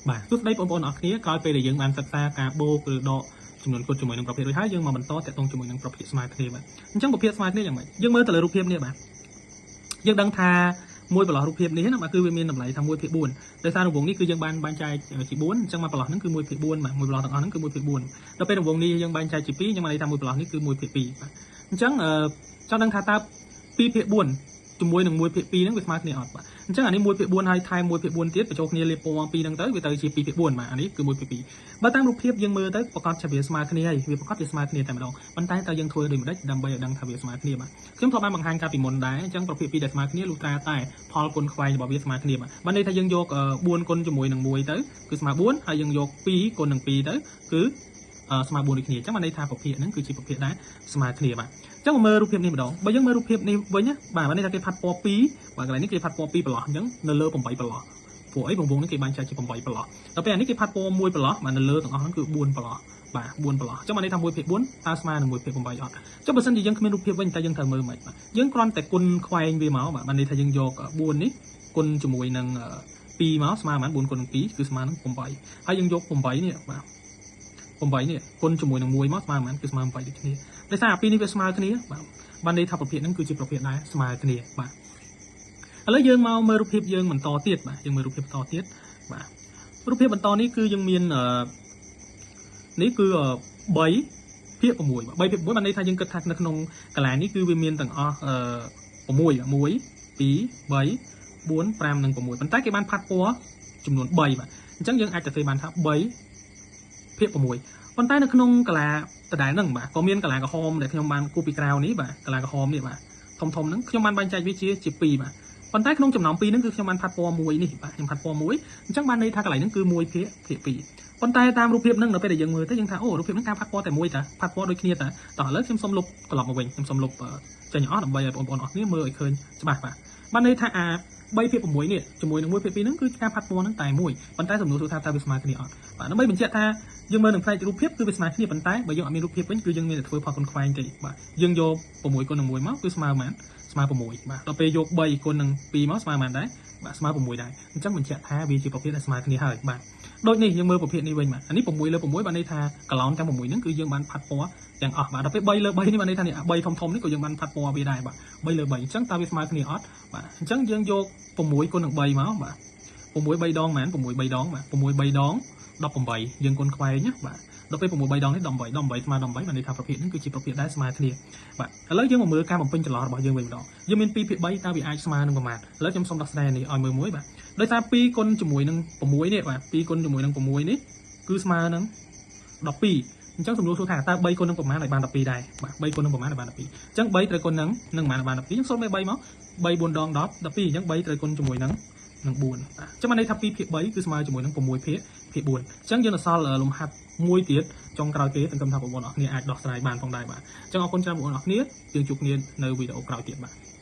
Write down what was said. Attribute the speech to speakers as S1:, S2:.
S1: បាទសួស្តីបងប្អូនអរគ្នាក្រោយពេលដែលយើងបានសិក្សាការបូកឬដកចំនួនគត់ជាមួយនឹងប្រភេទរួចហើយយើងមកបន្តតាក់ទងជាមួយនឹងប្រភេទស្មើគ្នាបាទអញ្ចឹងប្រភេទស្មើគ្នាយ៉ាងម៉េចយើងមើលទៅលើរូបភាពនេះបាទយើងដឹងថាមួយប្រឡោះរូបភាពនេះណាបាទគឺវាមានតម្លៃថា1ភាគ4ដោយសាររង្វង់នេះគឺយើងបានបែងចែកជា4អញ្ចឹងមកប្រឡោះហ្នឹងគឺ1ភាគ4បាទមួយប្រឡោះទាំងអស់ហ្នឹងគឺ1ភាគ4ដល់ពេលរង្វង់នេះយើងបែងចែកជា2យើងបានន័យថាមួយប្រឡោះនេះគឺ1ភាគ2បាទអញ្ចឹងចង់ដឹងថាតើ2ភាគ4ជាមួយនឹង1ភាគ2ហ្នឹងវាស្មើគ្នាអត់បាទអញ្ចឹងអានេះ1ភាគ4ហើយថែម1ភាគ4ទៀតបញ្ចូលគ្នាលាបពណ៌ពីរហ្នឹងទៅវាទៅជា2ភាគ4បាទអានេះគឺ1ភាគ2បើតាមរូបភាពយើងមើលទៅប្រកាសជាវាស្មើគ្នាហើយវាប្រកាសជាស្មើគ្នាតែម្ដងប៉ុន្តែតើយើងធ្វើដូចម្ដេចដើម្បីឲ្យដឹងថាវាស្មើគ្នាបាទខ្ញុំធ្លាប់បានបង្ហាញកាលពីមុនដែរអញ្ចឹងប្រភេទពីរដែលស្មើគ្នាលុះត្រាតែផលគុណខ្វែងរបស់វាស្មើគ្នាបាទបានន័យថាយើងយក4គុណជាមួយនឹង1ទៅគឺស្មើ4ហើយយើងយក2គុណនឹង2ទៅគឺស្មើ4ដូចគ្នាអញ្ចឹងបានន័យថាប្រភេទហ្នឹងគឺជាប្រភេទដែលស្មើគ្នាបាទអញ្ចឹងមកមើលរូបភាពនេះម្ដងបើយើងមើលរូបភាពនេះវិញណាបាទបានន័យថាគេផាត់ពណ៌2បាទកន្លែងនេះគេផាត់ពណ៌2ប្រឡោះអញ្ចឹងនៅលើ8ប្រឡោះព្រោះអីវងនេះគេបែងចែកជា8ប្រឡោះដល់ពេលអានេះគេផាត់ពណ៌1ប្រឡោះបាទនៅលើទាំងអស់ហ្នឹងគឺ4ប្រឡោះបាទ4ប្រឡោះអញ្ចឹងបានន័យថា1ភាគ4តើស្មើនឹង1ភាគ8អត់ចុះបើសិនជាយើងគ្មានរូបភាពវិញតើយើងត្រូវមើលមិនបាទយើងគ្រាន់តែគុណខ្វែងវាមកបាទបានន័យថាយើងយក4នេះគុណជាមួយនឹង2មកស្មើប៉ុន្មាន4គុណនឹង2គឺស្មើនឹង8ហើយយើងយក8នេះបាទ8នេះគុណជាមួយនឹង1មកស្មើប៉ុន្មានគឺស្មើ8ដូចគ្នាដោយសារអាពីរនេះវាស្មើគ្នាបាទបានន័យថាប្រភេទហ្នឹងគឺជាប្រភេទដែលស្មើគ្នាបាទឥឡូវយើងមកមើលរូបភាពយើងបន្តទៀតបាទយើងមើលរូបភាពបន្តទៀតបាទរូបភាពបន្តនេះគឺយើងមាននេះគឺ3ភាគ6បាទ3ភាគ6បានន័យថាយើងគិតថានៅក្នុងកន្លែងនេះគឺវាមានទាំងអស់6 1 2 3 4 5និង6ប៉ុន្តែគេបានផាត់ពណ៌ចំនួន3បាទអញ្ចឹងយើងអាចទៅសេបានថា3ភាគ6ប៉ុន្តែនៅក្នុងកាឡាដដែលហ្នឹងបាទក៏មានកលាក្រហមដែលខ្ញុំបានគូពីក្រៅនេះបាទកាឡាក្រហមនេះបាទធំធំហ្នឹងខ្ញុំបានបែងចែកវាជា2បាទប៉ុន្តែក្នុងចំណោម2ហ្នឹងគឺខ្ញុំបានផាត់ពណ៌មួយនេះបាទខ្ញុំផាត់ពណ៌មួយអញ្ចឹងបានន័យថាកន្លែងហ្នឹងគឺ1ភាគភាគ2ប៉ុន្តែតាមរូបភាពហ្នឹងនៅពេលដែលយើងមើលទៅយើងថាអូរូបភាពហ្នឹងការផាត់ពណ៌តែមួយតាផាត់ពណ៌ដូចគ្នាតាតោះឥឡូវខ្ញុំសូមលុបត្រឡប់មកវិញខ្ញុំសូមលុបចេញអស់ដើម្បីឲ្យបងប្អូនអរគ្នាមើលឲ្យឃើញច្បាស់បាទបានន័យថាអា3ភាគ6នេះជាមួយនឹង1ភាគ2ហ្នឹងគឺការផាត់ពណ៌ហ្នឹងតែមួយប៉ុន្តែសំណួរសួរថាតើវាស្មើគ្នាអត់បាទដើម្បីបញ្ជាក់ថាយើងមើលនឹងផ្នែករូបភាពគឺវាស្មើគ្នាប៉ុន្តែបើយើងអត់មានរូបភាពវិញគឺយើងមានតែធ្វើផលគុណខ្វែងទេបាទយើងយក6គុណនឹង1មកគឺស្មើប៉ុន្មានស្មើ6បាទដល់ពេលយក3គុណនឹង2មកស្មើប៉ុន្មានដែរបាទស្មើ6ដែរអញ្ចឹងបញ្ជាក់ថាវាជាប្រភេទដែលស្មើគ្នាហើយបាទដូចនេះយើងមើលប្រភេទនេះវិញបាទអានេះ6លើ6បានន័យថាកឡោនទាំង6ហ្នឹងគឺយើងបានផាត់ពណ៌ទាំងអស់បាទដល់ពេល3លើ3នេះបានន័យថានេះ3ធំធំនេះក៏យើងបានផាត់ពណ៌វាដែរបាទ3លើ3អញ្ចឹងតើវាស្មើគ្នាអត់បាទអញ្ចឹងយើងយក6គុណនឹង3មកបាទ6 3ដងមែន6 3ដងបាទ6 3ដង18យើងគុណខ្វែងណាបាទដល់ពេល6 3ដងនេះ18 18ស្មើ18បានន័យថាប្រភេទនេះគឺជាប្រភេទដែលស្មើគ្នាបាទឥឡូវយើងមកមើលការបំពេញចន្លោះរបស់យើងវិញម្ដងយើងមាន2ភាគ3តើវាអាចស្មើនឹងប្រមាណឥឡូវខ្ញុំសូមដោះស្រាយនេះឲ្យមើលមួយបាទដោយសារ2គុណជាមួយនឹង6នេះបាទ2គុណជាមួយនឹង6នេះគឺស្មើនឹង12អញ្ចឹងសំណួរសួរថាតើ3គុណនឹងប្រមាណឲ្យបាន12ដែរបាទ3គុណនឹងប្រមាណឲ្យបាន12អញ្ចឹង3ត្រូវគុណនឹងនឹងប្រមាណឲ្យបាន12អញ្ចឹងសូត្រមេ3មក3 4ដង10 12អញ្ចឹង3ត្រូវគុណជាមួយនឹងនឹង4បាទអញ្ចឹងបានន័យថា2ភាគ3គឺស្មើជាមួយនឹង6ភាគភាគ4អញ្ចឹងយើងនៅសល់លំហាត់មួយទៀតចុងក្រោយគេសង្ឃឹមថាបងប្អូនអរគ្នាអាចដោះស្រាយបានផងដែរបាទអញ្ចឹងអរគុណច្រើនបងប្អូនអរគ្នាយើងជួបគ្នានៅវីដេអូក្រោយទៀតបាទ។